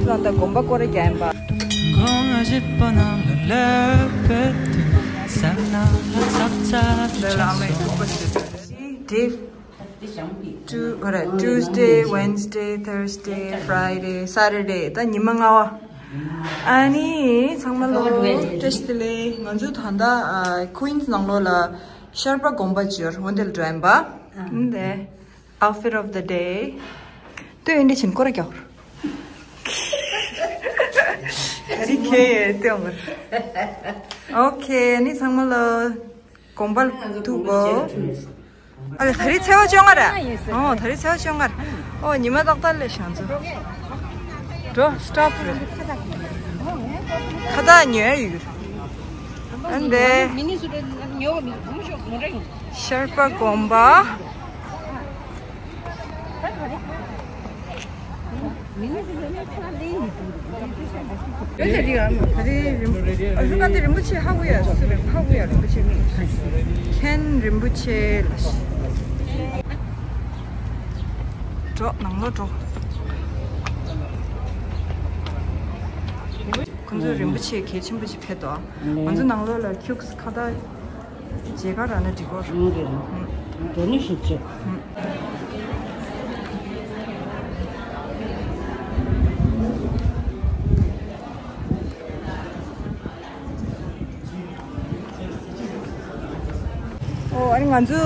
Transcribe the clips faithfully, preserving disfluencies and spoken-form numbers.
ད་ལྟ་དགོན་པ་སྐོར་ར་རྒྱག་ཡིན་པ། Day two ག་རེ། Tuesday, Wednesday, Thursday, Friday, Saturday ད་ཉི་མ་ལྔ་པ། ཨ་ནི་ཚང་མ་ལོ་བཀྲ་ཤིས་བདེ་ལེགས། ང་ཚོ་ད་ལྟ་ཨ་Queens ནང་ལོགས་ལ་ཤར་པ་དགོན་པ་ཅིག་ཡོད་རེད། འོ་འདི་ལ་འགྲོ་ཡིན་པ། འདི་Outfit of the day. ལྟོས་ཡིན་འདི་བྱིན་སྐོར་ར་རྒྱག་ག་རེ་ཁྱེད་ལྟོས་ཡོང་གི། ཨོ་ཁེ། ཨ་ནི་ཚང་མ་ལོ་དགོན་པ་ལ་ཐུག་གོ། ཨ་ལེ་ད་རེས་ཚེས་པ་བཅོ་ལྔ་རེད། ཨོ་ད་རེས་ཚེས་པ་བཅོ་ལྔ་རེད། ཨོ་ཉི་མ་ཏག་ཏག་ལས་བཞག་ཚོ། འགྲོ་stop རེད། ཁ་བཏགས་ཉོས་ཡོད། ཨ་འདི། ཤར་པ་དགོན་པ། ད་རེས་རིན་པོ་ཨ་ཧྲུ་ཀ་འདི་རིན་པོ་ཆེ་ཧ་གོ་ཡ་སུ་རེད། ཧ་གོ་ཡ་རིན་པོ་ཆེ་མིང་མཁན་རིན་པོ་ཆེ་ལ། འགྲོ་ནང་ལོགས་འགྲོ། ཁོང་ཚོ་རིན་པོ་ཆེ་གལ་ཆེན་པོ་ཞིག་ཕེབས་འདུག་ང་ཚོ་ནང་ལོགས་ལ་ཁྱུགས་ཁ་བཏགས་མཇལ་ཁ་རག་ན་འགྲིག་གོ། ཨང་རེད། ཨང་། འགྲོ་ནི་ཞིག་བྱེད། ཨང་། ཨོ་ཨ་ནི་ང་ཚོ་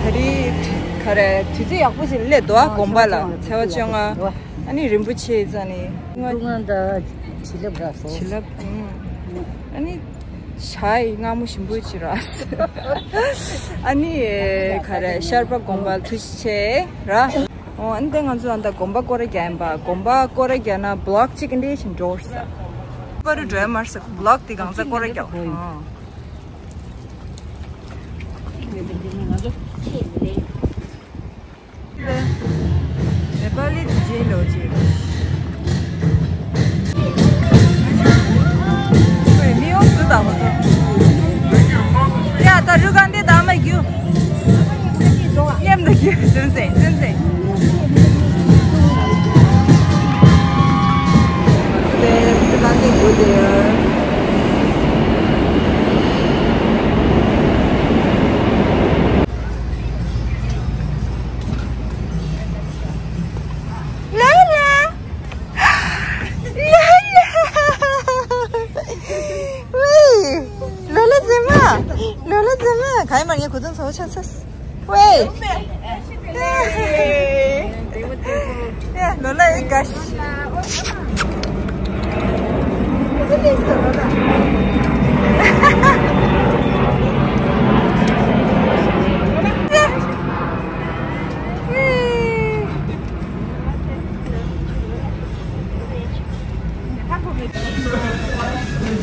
ད་རེས་ག་རེ་དུས་ཚོད་ཡག་པོ་ཞིག་སླེབས་འདུག་ཨ་དགོན་པ་ལ་ཚེས་པ་བཅོ་ལྔ། ཨ་ནི་རིན་པོ་ཆེ་རྩ་ནས་སློབ་དཔོན་དང་བྱིན་རླབས་རག་སོང་། བྱིན་རླབས། ཨང་། ཨ་ནི་ཞྭ་ཡི་མངར་མོ་ཞིམ་པོ་ཅིག་རག་ཨ་ནི་ག་རེ་ཤར་པ་དགོན་པ་ཐུགས་རྗེ་ཆེ་ར། ཨོ་ཨ་ནི་དེ་ང་ཚོ་ཨ་ད་དགོན་པ་སྐོར་ར་རྒྱག་ཡིན་པ། དགོན་པ་སྐོར་ར་རྒྱག་ན་vlog གཅིག་འདི་བཞིན་འགྲོ་ས། པ་རུ་འགྲོ་ཡ་མར་ས་vlog དེ་གང་ས་སྐོར་ར་རྒྱག་ཨོ། नेपाली DJ लो जी। ओए, मी ओम सुधा हो तो। या, त रुगान दे दामा क्यों? ये हम देखिए, सुन से, सुन से। There, the landing good there. ལོ་ལ། ལོ་ལ། ཝེ། ལོ་ལ་མཛེས་མ། ལོ་ལ་མཛེས་མ། ག་ཡི་མར་ངས་གོ་དོན་ཚོ་ཆ་ཚ། ཝེ། ལོ་ལ་ཨི་ག་ཤི།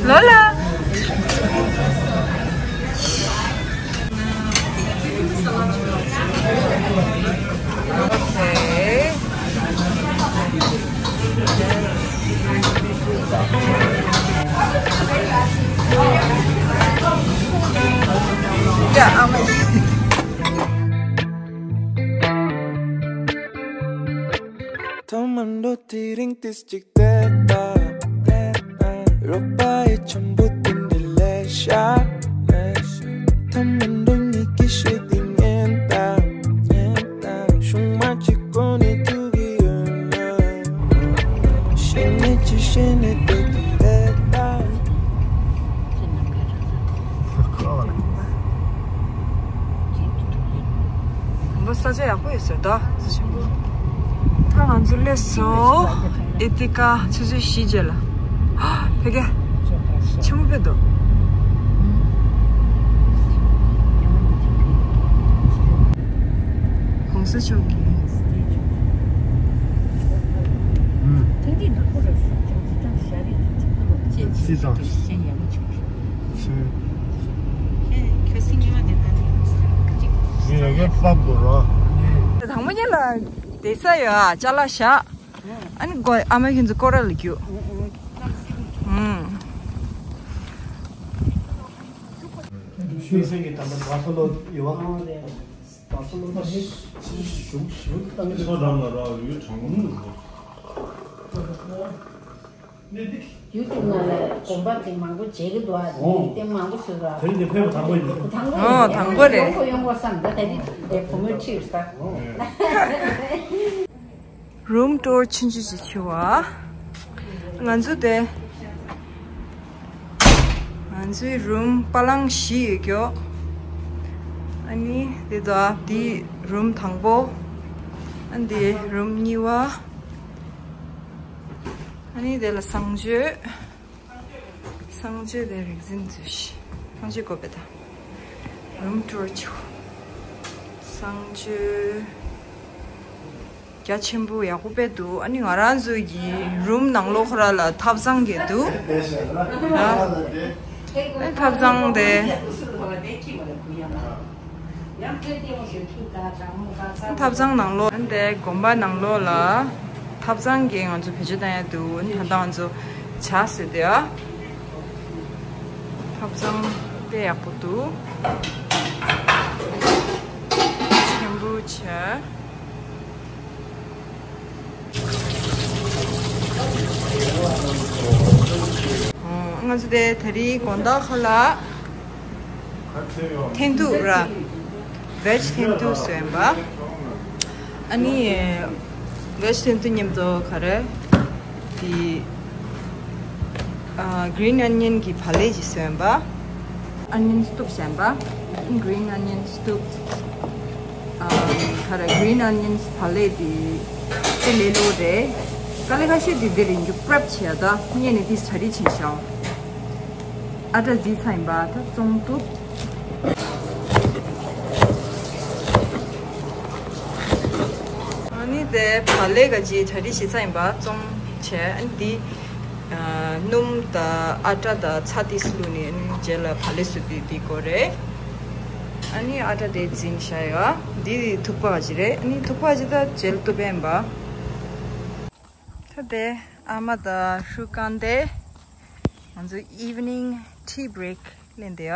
ལོ་ལ། Okay. Yeah, I'm ཐོག་མར་འགྲོ་དུས་རིང་དུས་གཅིག་བསྡད་པ། རོགས་པ་ཡི་འཆམ་པོ་དེ་འདྲ་ལས་ཤ། ཐོག་མར་འགྲོ་ངེས་ཀྱི་ཤེས་དེ་ངན་ད། ཤུང་མ་གཅིག་གོ་ནས་ཐུག་གི་ཡོད་ན། ཤེས་ནས་ཅི་ཤེས་ནས་བསྡད་ཀྱི་རེད་ད། ཁོང་པ་ས་ཆ་ཡག་པོ་ཡོད་ཟེར་ད། ད་ང་ཚོ་སླེབས་སོང་། ཨེ་ཏི་ཀ་ཆུ་ཚོད་བཞི་རྗེས་ལ། ཕ་གི་ཆེན་པོ་ཕེབས་འདུག་གོང་ས་མཆོག་གི། ཁྱེད་སྲིད་དང་། ཁྱེད་ཁྱོད་སྲིད་ཉི་མ་དེ་ད་ནི་ངས་ཡང་ཡང་ལབ་དགོས་རོགས། དང་པོ་ཉིད་ལ་བསྡད་ས་ཡོད་ཨ། ཅ་ལག་བཞག་ཨ་ནི་སྒོ་ཨ་མ་ཁྱེད་ཚོ་སྐོར་ར་ལ་རྒྱུགས། ཨུམ། ཤུལ་སེང་གི་ད་ལྟ་བ་ཧྥ་ལོ་ཡོད་བ། བ་ཧྥ་ལོ་ད་ཧེ་ཅི་ཞུ་ཞུ་ད་ངས་ཚོ་འགྲམ་ལ་ར་ཡུལ་གྲང་མོ་འདུག་ཡུ་ཊུབ་ནང་ལ་དགོན་པ་དེ་མང་པོ་མཇལ་གི་འདུག་ཨ། ཨོ། དེ་མང་པོ་བཟོས་ར། དེ་རིང་དེ་ཕེབས་པ་དང་པོ་ཡིན། དང་པོ་ཨོ་ཡིན། དང་པོ་རེད། ཡོང་གོ་ཡོང་གོ་བསམ་ད་དེ་རིང་དེ་བུ་མོའི་ཁྲིད་ས། རུམ་ཊུར་ཆུང་ཆུང་ཞིག་བྱེད་པ། ང་ཚོ་དེ། ང་ཚོའི་རུམ་པ་ལང་བཞི་ཡོད་ཀྱོ། ཨ་ནི་དེ་དག་དེ་རུམ་དང་པོ། ཨ་འདི་རུམ་གཉིས་པ། ཨ་ནི་དེ་ལ་གསང་སྤྱོད། གསང་སྤྱོད་དེ་རིག་འཛིན་ཚུལ་ཤི། གསང་སྤྱོད་དགོས་པས་ད། རུམ་ཊུར་ཆུ། གསང་སྤྱོད། རྒྱ་ཆེན་པོ་ཡག་པོ་དཔེ་འདུག་ཨ་ནི་ང་རང་ཚོ་གི་རུམ་ནང་ལོགས་ཁོ་ར་ལ་ཐབ་ཚང་གི་འདུག་ཨ་ནི་ཐབ་ཚང་དེ། ཐབ་ཚང་ནང་ལོགས་ཨ་ནི་དེ་དགོན་པ་ནང་ལོགས་ལ་ཐབ་ཚང་གི་ང་ཚོ་བེད་སྤྱོད་བཏང་ཡ་འདུག་ཨ་ནི་ད་ལྟ་ང་ཚོ་ཇ་ཟེར་དེ་ཨ། ཐབ་ཚང་དཔེ་ཡག་པོ་འདུག་ཆེན་པོ་བྱས། ང་ཚོ་དེ་དེ་རིང་དགོང་དག་ཁ་ལག་འཐེན་ཐུག་ར། བེཇ་འཐེན་ཐུག་བཟོས་ཡིན་པ། ཨ་ནི་བེཇ་འཐེན་ཐུག་མཉམ་དུ་ག་རེ། དེ། ཨ། green onion གི་བག་ལེབ་ཅིག་བཟོས་ཡིན་པ། onion soup བཟོས་ཡིན་པ། green onion soup། ཨ། ག་རེ། green onions བག་ལེབ་དེ་དེ་ལས་སླ་པོ་རེད། དཀའ་ལས་ཁ་ཤས་དེ་འདིར་ཡིན་རྒྱུ་prep བྱས་ད་ངས་ནི་དེ་གྲ་སྒྲིག་བྱས་ཤག་ཨ་ཏྲ་བརྫིས་ཚར་ཡིན་པ་ད་བཙོང་ཐུབ། ཨ་ནི་དེ་བག་ལེབ་ག་ཅིག་གྲ་སྒྲིག་བྱས་ཚར་ཡིན་པ་བཙོང་བྱས། ཨ་ནི་འདི་ཨ། སྣུམ་དང་ཨ་ཏྲ་དང་ཚྭ་ཏིས་བླུགས་ནས་ཨ་ནི་རྗེས་ལ་བག་ལེབ་བཟོ་དུས་འདི་དགོས་རེད། ཨ་ནི་ཨ་ཏྲ་དེ་འཛིན་བཞག་ཡོད། འདི་ཐུག་པ་ག་ཅིག་རེད། ཨ་ནི་ཐུག་པ་ག་ཅིག་ད་རྗེས་ལ་བཏུབ་པ་ཡིན་པ། ད་དེ་ཨ་མ་དང་ཧྲུ་ཀང་དེ་ང་ཚོ་evening tea break ལེན་དེ་ཡ།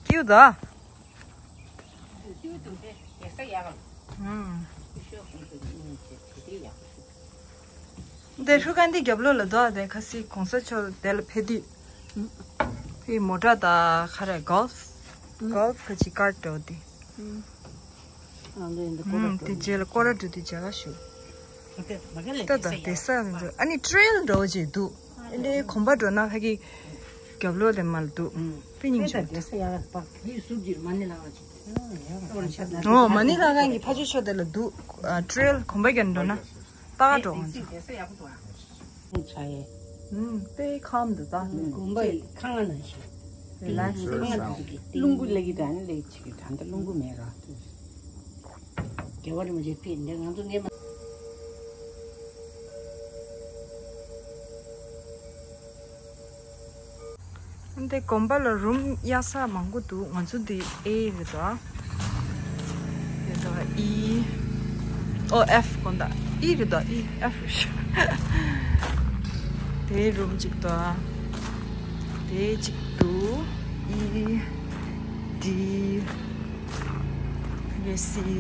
ཀིའུ་ད། ཀིའུ་དུ་དེ་དེ་ས་ཡག་ལ། ཧུམ། དེ་ཧྲུ་ཀང་དེ་རྒྱབ་ལོགས་ལ་འདུག་དེ་ཁ་སི་གོང་ས་མཆོག་དེ་ལ་ཕེབས་དུས། དེ་མོ་ཊ་དང་ཁ་ར་གོལ་ཕ། གོལ་ཕ་ག་ཅིག་ཀར་འགྲོ་དེ། ཨ་འདི་འདི་ཀོ་ར་ཨུམ། དེ་རྗེས་ལ་སྐོར་ར་འགྲོ་དུས་མཇལ་ཁ་ཞུ། ད་ད་དེ་ས་ཡང་འགྲོ། ཨ་ནི་ཊེལ་འགྲོ་བྱེད་འདུག་ཨ་འདྲའི་གོམ་པ་འགྲོ་ན་ཕ་གི་རྒྱབ་ལོགས་དེ་མ་ལ་འདུག་དཔེ་སྙིང་རྗེ་འདུག་ཨོ་མ་ཎི་ལྷ་ཁང་གི་ཕ་ཆོས་ཕྱོགས་དེ་ལ་འདུག་ཨ་ཊེལ་གོམ་པ་རྒྱག་འགྲོ་ན་ཏག་འགྲོ་ང་ཚོ། ཚ་ཡེ། ཨུམ། དཔེ་ཁམ་འདུག་ད། དགོན་པ་ཡི་ཁང་ང་ནང་བཞིན། རི་ལེགས་སི། ཁང་ང་ནང་བཞིན་གྱི་རླུང་བུ་ལ་གི་དང་ལེགས་ཅིག་གི་ད་ལྟ་རླུང་བུ་མེད་ར། རྒྱལ་བ་རིན་པོ་ཆེ་ཕེབས་འདི་ང་ཚོ་སྔས་མ། འདི་དགོན་པ་ལ་རུམ་གཡར་ས་མང་པོ་འདུག་ང་ཚོ་འདི་ཨེ་རེད་དོ། རེད་དོ་ཨི། ཨོ་ཨེཕ་དགོན་དག་ཨི་རེད་དོ་ཨི་ཨེཕ་རེད། དེའི་རུམ་གཅིག་དོ། དེའི་གཅིག་འདུག་ཨི། ཌི། ཡེ་སི།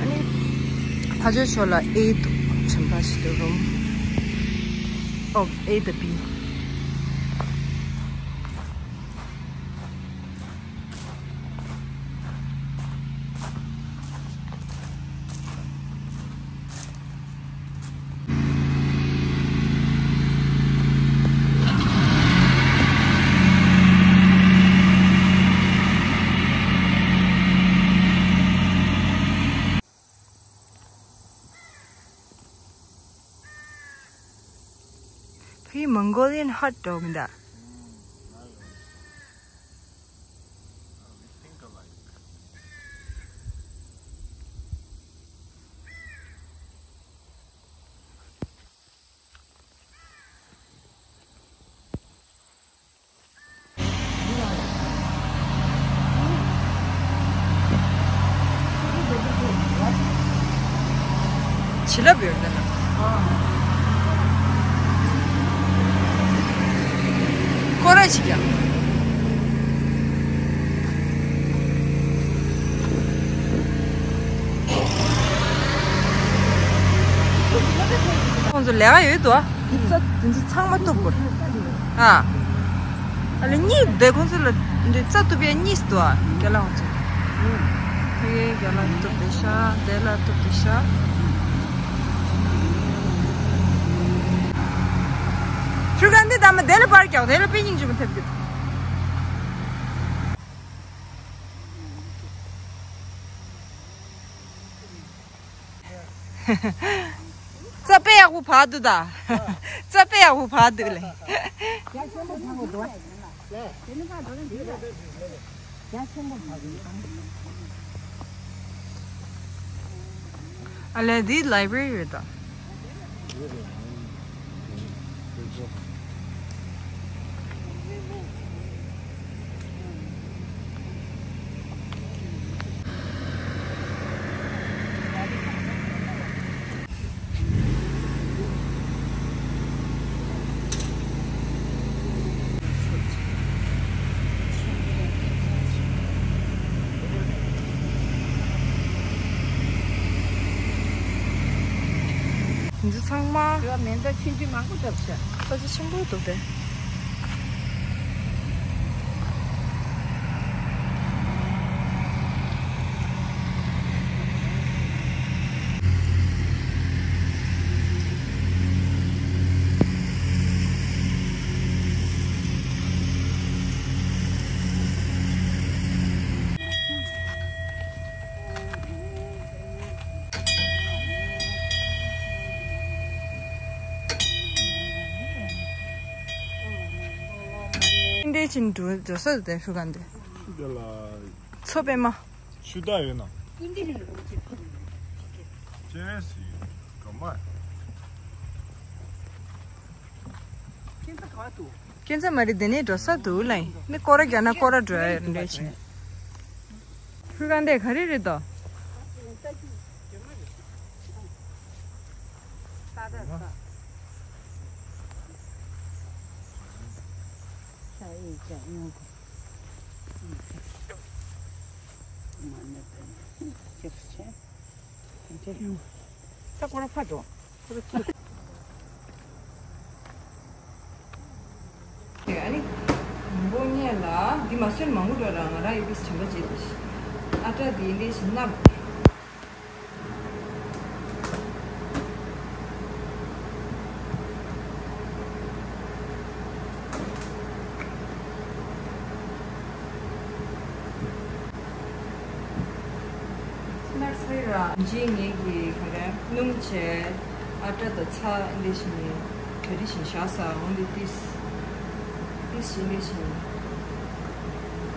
ཨ་ནི་ཕ་ཇོ་ཤོ་ལ་ཨེ་འདུག་ཆམ་པ་ཞིག་འདུག་རུམ། ཨོ་ཨེ་དང་བི། ཕའི་མོང་གོ་ལི་ཡན་ཧཊ་འདྲ་པོ་མི་འདུག་བྱིན་རླབས་ཡོད་ན། སྐོར་ར་ཅིག་ཀྱང་། ཚོ་ལས་ཀ་ཡོད་དོ། རྩྭ་དེ་ཚོ་ཚང་མ་གཏུབ་དགོས། ཨ། ཨ་ལས་གཉིས་དེ་ཁོང་ཚོ་ལ་འདི་རྩྭ་གཏུབ་ཡ་གཉིས་འདུག་ཨ། རྒན་ལགས་ཁོང་ཚོ། ཕ་གིའི་རྒན་ལགས་གཏུབ་བསྡད་ཤག་དེ་ལ་གཏུབ་བསྡད་ཤག་ཁྱོད་ག་འདི་ད་མ་དེ་ལ་པར་རྒྱག་དེ་ལ་དཔེ་སྙིང་རྗེ་མོ་ཐེབས་ཀྱི། རྩྭ་དཔེ་ཡག་པོ་བབས་འདུག་ད། རྩྭ་དཔེ་ཡག་པོ་བབས་འདུག་ལེ། ཨ་ལས་འདི་library་རེད་ད། འདི་ཚང་མ། དེ་བ་མེ་མདའ་ཆུང་ཆུང་མང་པོ་བཏབ་ཤག་ས་ཆ་ཆེན་པོ་འདུག་སྟེ། འདི་ཕྱིན་འགྲོ་འགྲོ་ས་དེ་ཕུ་ག་འདི། ཆུ་དེ་ལ། མཚོ་པད་མ། ཆུ་དག་ཡོད་ན། ཅེས་སི་ག་མ། ཁྱེད་ཚ་ག་འདུག་ཁྱེད་ཚ་མ་རེད་དེ་ནས་འགྲོ་ས་འདུག་ལ་ཡིན་ནི་སྐོར་ར་རྒྱག་ན་སྐོར་ར་འགྲོ་ཡ་རེད་འདྲ་ཕྱིན། ཕུ་ག་འདི་ག་རེ་རེད་དོ། ད་ཁོ་ར་ཕ་འགྲོ། ཨ་ནི། མང་པོ་ཉལ་ལ་འདི་མ་སོན་མང་པོ་འགྲོ་ར་ང་ར་ཡི་བིས་དྲན་པ་བརྗེད་དེ་ཤི། ཨ་ཏྲ་འདི་འདི་ཞིག་ནག་ནར་སི་ར་ཇི་ངེད་ཀྱི་ག་རེ་སྣུམ་བྱས་ཨ་ཏྲ་དང་ཚྭ་འདི་བཞིན་གྲ་སྒྲིག་བཞིན་བཞག་ས་འོང་འདི་ཏིས་ཏིས་བཞིན་འདི་བཞིན་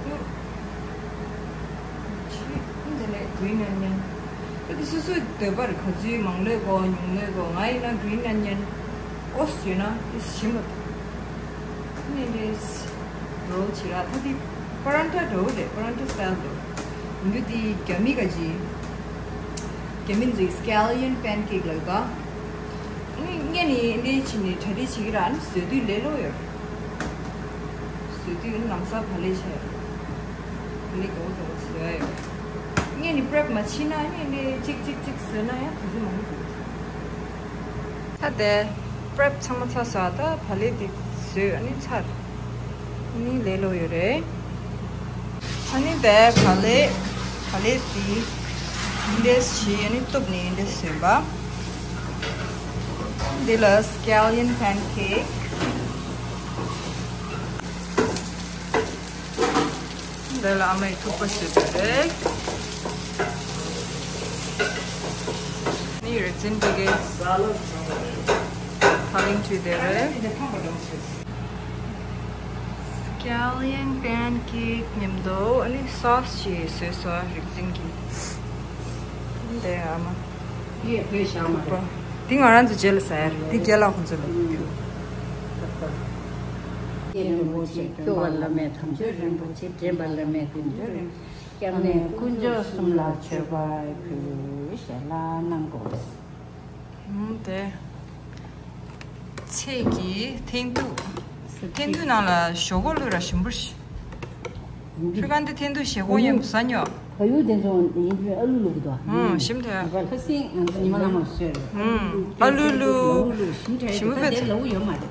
དུ་ཆི་འདི་ནས་green onion། ད་དེ་སོ་སོའི་འདོད་པར་ག་ཚོད་མང་ལོས་གོ་ཉུང་ལོས་གོ། ང་ཡིན་ན་green onion་ཨོ་སི་ཡོད་ན་དེ་ཞིམ་པ་འདུག་ཨ་ནི་དེ་roll་བྱེད་ར། ད་དེ་paratha་འདྲ་བོ་རེད། Paratha style་འདྲ་བོ། ཡིན་རྒྱུ་དེ་རྒྱ་མི་ག་ཅི་རྒྱ་མི་ཚོས་scallion pancake་ལབ་ད། ཨ་ནི་ངས་ནི་འདི་བྱས་ནས་གྲ་སྒྲིག་བྱེད་ཀྱི་ར། ཨ་ནི་བཟོ་དུས་ལས་སླ་པོ་ཡོད། བཟོ་དུས་ལམ་སང་བག་ལེབ་བྱས། བག་ལེབ་དགའ་པོ་དགའ་པོ་བཟོ་ཡ་ཡོད། ངས་ནི་prep་མ་བྱེད་ན་ནི་ནི་གཅིག་གཅིག་གཅིག་བཟོས་ན་ཡང་དུས་ཚོད་མང་པོ་འདུག་ད་དེ་prep་ཚང་མ་ཚར་སོང་། ད་བག་ལེབ་དེ་བཟོས་ཨ་ནི་ཚར། ནི་ལས་སླ་པོ་ཡོད་རེད། ཨ་ནི་དེ་བག་ལེབ་བག་ལེབ་དེ་འདི་འདྲས་བྱས་ཨ་ནི་གཏུབ་ནས་འདི་འདྲས་བཟོས་པ། འདི་ལ་scallion pancake། འདི་ལ་ཨ་མའི་ཐུག་པ་བཟོས་པ་རེད། ནི་རིག་འཛིན་དེ་གའི་ཕ་ལིང་ཁྲུས་དེ་རེད། Scallion pancake་མཉམ་དུ་ཨ་ནི་sauce་ཞིག་བཟོས་སོང་རིག་འཛིན་གྱིས། འདི་ཨ་མ། ཡེ་བོད་ཤ་མ་རེད། འདི་ང་རང་ཚོ་རྗེས་ལ་ཟ་ཡ་རེད། འདི་རྒན་ལགས་ཁོང་ཚོ་ལ་ཕུལ། རྒྱལ་བའི་རིན་པོ་ཆེ། སྐྱོབ་པ་བླ་མེད་དམ་ཆོས་རིན་པོ་ཆེ། འདྲེན་པ་བླ་མེད་དཀོན་མཆོག་རིན། སྐྱབས་གནས་དཀོན་མཆོག་གསུམ་ལ་མཆོད་པ་ཕུལ། ཞལ་ལག་གནང་དགོས། ཨུམ། དེ་ཚེས་ཀྱི་ཐན་ཐུག་ཐན་ཐུག་ནང་ལ་ཞོག་ཁོག་བླུགས་ར་ཞིམ་པོ་ཞིག་ཤུ་གང་དེ་འཐེན་དུ་ཞེ་གོ་ཡང་ཟ་ཉོ། བ་ཡུག་དེ་ཚོ་ཡིན་དུས་ཨ་ལུ་ལུག་གི་འདུག་ཨུམ། ཞིམ་ཐལ། ཁ་སེང་ང་ཚོ་ཉི་མ་ལ་མ་ཤོད། ཨུམ། ཨ་ལུ་ལུ། ཞིམ་ཐལ་ཞིམ་པོ་དེ་ལ་ཡོད་མ་རེད།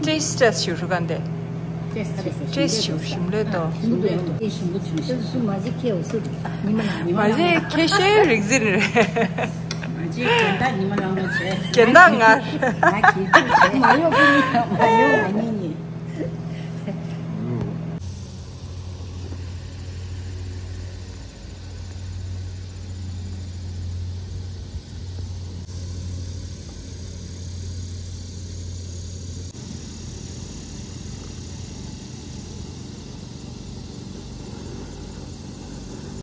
ཏེས་ཏེས་ཞུ་ཤུ་གང་དེ། ཏེས་ཏེས་ཞུ་ཞིམ་ལོས་དོ། ཞིམ་པོ་དེ་ཞིམ་པོ་ཆུ་ཞིམ་སུ་མ་ཅིག་ཁེ་འོ་སུ། ཉི་མ་ལ་ཉི་མ་ལ་མ་ཅིག་ཁེ་ཤེས་རིག་འཛིན་རེད། མ་ཅིག་གན་ད་ཉི་མ་ལ་མ་བྱས། གན་ད་ང་། ང་གི་མ་ཡོང་གི་མ་ཡོང་ང་ཉིན།